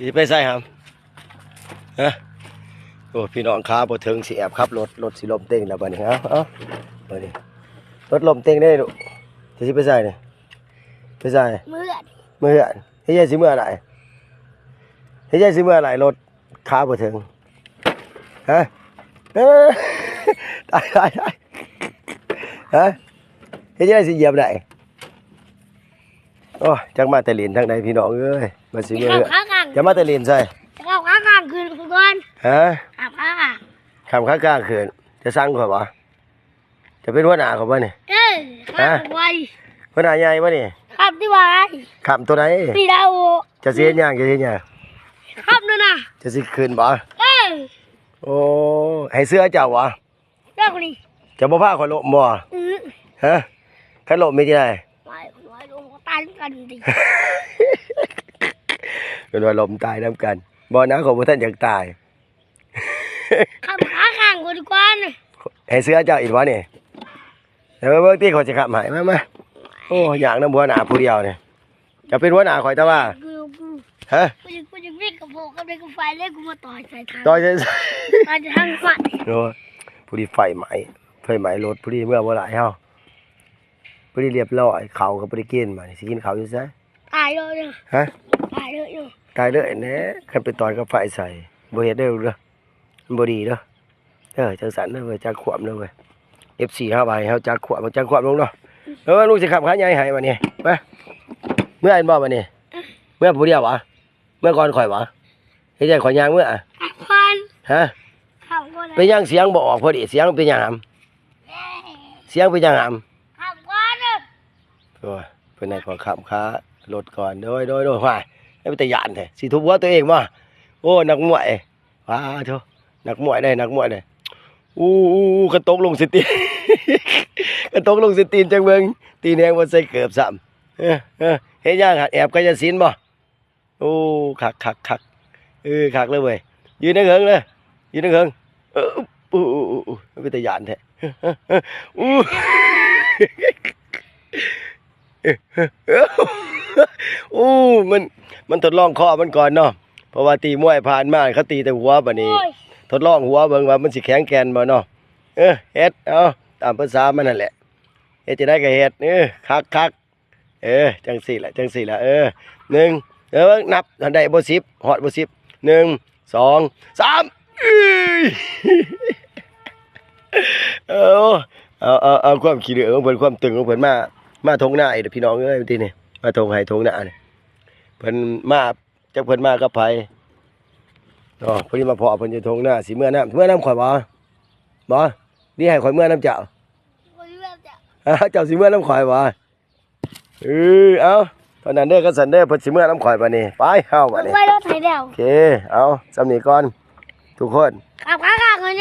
ຊິໄປໃສຫຳ? ຮະ? ໂອ້ ພີ່ນ້ອງ ຂາບໍ່ເຖິງ ຊິແອບຂັບລົດ ລົດຊິລົ້ມເຕັງແລ້ວບັດນີ້. ເອົາ ເອົາ ບັດນີ້ລົດລົ້ມເຕັງເດ້ລູກ. ເຈົ້າຊິໄປໃສນີ້? ໄປໃສ? ເມືອ ເມືອເຮືອນ. ເຮັດຫຍັງຊິເມືອໄດ້? ເຮັດຫຍັງຊິເມືອໄດ້? ລົດ ຂາບໍ່ເຖິງ. ຮະ? ເອີ ຕາຍ ຕາຍ ຕາຍ. ຮະ? ເຮັດຫຍັງຊິຢຽບໄດ້? ໂອ້ຍ ຈັກມາແຕ່ຫຼິ້ນທາງໃດ ພີ່ນ້ອງເອີຍ. ມາຊິເມືອ ຈະມາແຕ່ຫຼິ້ນໃສ? ຂ້າມຂ້າງຂຶ້ນກ່ອນ. ຮະ? ຂ້າມຂ້າງ ຂ້າມຂ້າງຂຶ້ນ. ຈະສັ່ງຂ້ອຍບໍ່? ຈະເປັນຫົວໜ້າຂ້ອຍບໍ່ນີ້? ເອີ ຮະ? ຫົວໜ້າໃຫຍ່ບໍ່ນີ້? ຂ້າມທີ່ວ່າ ຂ້າມຕົວໃດ? ປີດາໂອ. ຈະຊິເຮັດຫຍັງ? ຈະຊິເຮັດຫຍັງ? ຂ້າມນັ້ນນະ. ຈະຊິຂຶ້ນບໍ່? ເອີ ໂອ້ ໃຫ້ເຊື່ອເຈົ້າບໍ່? ເຈົ້ານີ້ ເຈົ້າບໍ່ພາຂ້ອຍລົ້ມບໍ່? ອື ຮະ? ຄັນລົ້ມເຮັດຈັ່ງໃດ? ຕາຍ ຕາຍນຳກັນຕິ. ເພິ່ນວ່າລົ້ມຕາຍນຳກັນ. ບໍ່ນະ ຂ້ອຍບໍ່ທັນຢາກຕາຍ. ຂ້າມຂ້າງກ່ອນດີກວ່າ. ໃຫ້ເຊື່ອເຈົ້າອີກບໍ່ນີ້? ເບິ່ງຕິ ຂ້ອຍຊິຄ້ຳໃຫ້. ມາ ມາ. ໂອ້ ຍາກນຳຫົວໜ້າຜູ້ດຽວນີ້. ຈະເປັນຫົວໜ້າຂ້ອຍແຕ່ວ່າ ຮະ? ກູ ກູ ກູຢາກມີກະໂປງກັບເດັກໄຟເລີຍ ກູມາຕໍ່ໃສ່ທາງ ຕໍ່ໃສ່ ຕໍ່ໃສ່ທາງໄຟ. ໂອ້ ພໍດີໄຟໄໝ້ ໄຟໄໝ້ລົດ ພໍດີເມືອບໍ່ຫຼາຍເຮົາ ພໍດີລຽບຮ້ອຍ. ເຂົ້າກໍບໍ່ໄດ້ກິນ ບາດນີ້ຊິກິນເຂົ້າຢູ່ໃສ? ຕາຍເລີຍ. ຮະ? ຕາຍເລີຍ. ຕາຍເລີຍແນ່ ຄັນໄປຕໍ່ກັບໄຟໃສ່ ບໍ່ເຮັດເດີລູກເດີ. ມັນບໍ່ດີເດີ. ເອີ ຈັ່ງຊັ້ນເດີເວີຍ ຈັກຂວມເດີເວີຍ. ເອັຟຊີ ເຮົາວ່າໃຫ້ເຮົາຈັກຂວມ ຈັກຂວມລົງເນາະ. ເອີ ລຸງຊິຂັບຂາໃຫຍ່ໃຫ້ບັດນີ້. ມາ ເມືອແມ່ນບໍ່ບັດນີ້? ເມືອຜູ້ດຽວຫວາ? ເມືອກ່ອນຂ້ອຍຫວາ? ເຮັດໃຫ້ຂ້ອຍຍ່າງເມືອ. ຂ້າມກ່ອນ. ຮະ? ຂ້າມກ່ອນ. ເປັນຫຍັງສຽງບໍ່ອອກພໍດີ? ສຽງເປັນຫຍັງຫຳ? ສຽງເປັນຫຍັງຫຳ? ຂ້າມກ່ອນ. ໂອ້ຍ ເພິ່ນໃຫ້ຂ້ອຍຂັບຂາລົດກ່ອນ. ໂດຍ ໂດຍ ໂດຍ. ຫວາຍ ເປັນຕາຢ້ານແທ້ ຊິທຸບຫົວຕົວເອງບໍ່? ໂອ້ ນັກມວຍ. ປາໂທ້ ນັກມວຍເດ້ ນັກມວຍເດ້. ອູ້ ອູ້ ອູ້ ຄັນຕົກລົງໃສ່ຕີນ ຄັນຕົກລົງໃສ່ຕີນ ຈັ່ງເບິ່ງ ຕີນແຮງບໍ່ໃສ່ເກີບຊ້ຳ. ເອີ ເອີ ເຮັດຫຍັງຫັ້ນ ແອບກາຍະສິນບໍ່? ໂອ້ ຄັກ ຄັກ ຄັກ. ເອີ ຄັກເລີຍເວີຍ ຢືນເທິງໆເດີ ຢືນເທິງໆ. ເອີ ອູ້ ອູ້ ອູ້ ອູ້ ເປັນຕາຢ້ານແທ້. ອູ້ ອູ້ ມັນ ມັນທົດລອງຄໍມັນກ່ອນເນາະ ເພາະວ່າຕີມວຍຜ່ານມາ ເຂົາຕີແຕ່ຫົວ ບາດນີ້ ໂອ້ຍ ທົດລອງຫົວເບິ່ງວ່າມັນຊິແຂງແກ່ນບໍ່ເນາະ. ເອີ ເຮັດ ເອົາ ຕາມພາສາມັນຫັ້ນແຫຼະ ເຮັດຈັ່ງໃດກໍເຮັດ. ເອີ ຄັກໆ. ເອີ ຈັ່ງຊີ້ແຫຼະ ຈັ່ງຊີ້ແຫຼະ. ເອີ ໜຶ່ງ ເອີ ນັບໄດ້ບໍ່ສິບ ຮອດບໍ່ສິບ ໜຶ່ງ ສອງ ສາມ. ເອີ ເອົາ ເອົາ ເອົາຄວາມຂີ້ເຫຼືອຂອງເພິ່ນ ຄວາມຕຶງຂອງເພິ່ນ ມາ ມາທົ່ງນາອີກເດີພີ່ນ້ອງເອີຍ. ມື້ກີ້ນີ້ມາທົ່ງໄຮ່ທົ່ງນານີ້ ເພິ່ນມາ ຈັກເພິ່ນມາກັບໃຜເນາະ. ພໍດີມາພໍ້ເພິ່ນຢູ່ທົ່ງນາ ຊິເມືອນຳ ເມືອນຳຂ້ອຍບໍ່? ບໍ່ ຫຼືໃຫ້ຂ້ອຍເມືອນຳເຈົ້າ? ຂ້ອຍເມືອນຳເຈົ້າ. ເຈົ້າຊິເມືອນຳຂ້ອຍບໍ່? ເອີ ເອົາ ເທົ່ານັ້ນເດີ ຄັນຊັ້ນເດີ ເພິ່ນຊິເມືອນຳຂ້ອຍບາດນີ້. ໄປ ເຮົາບາດນີ້ ໄປລົດໄຖແລ້ວ. ໂອເຄ ເອົາ ສ່ຳນີ້ກ່ອນທຸກຄົນ. ຂັບຂ້າຂ້າຂ້ອຍແນ່.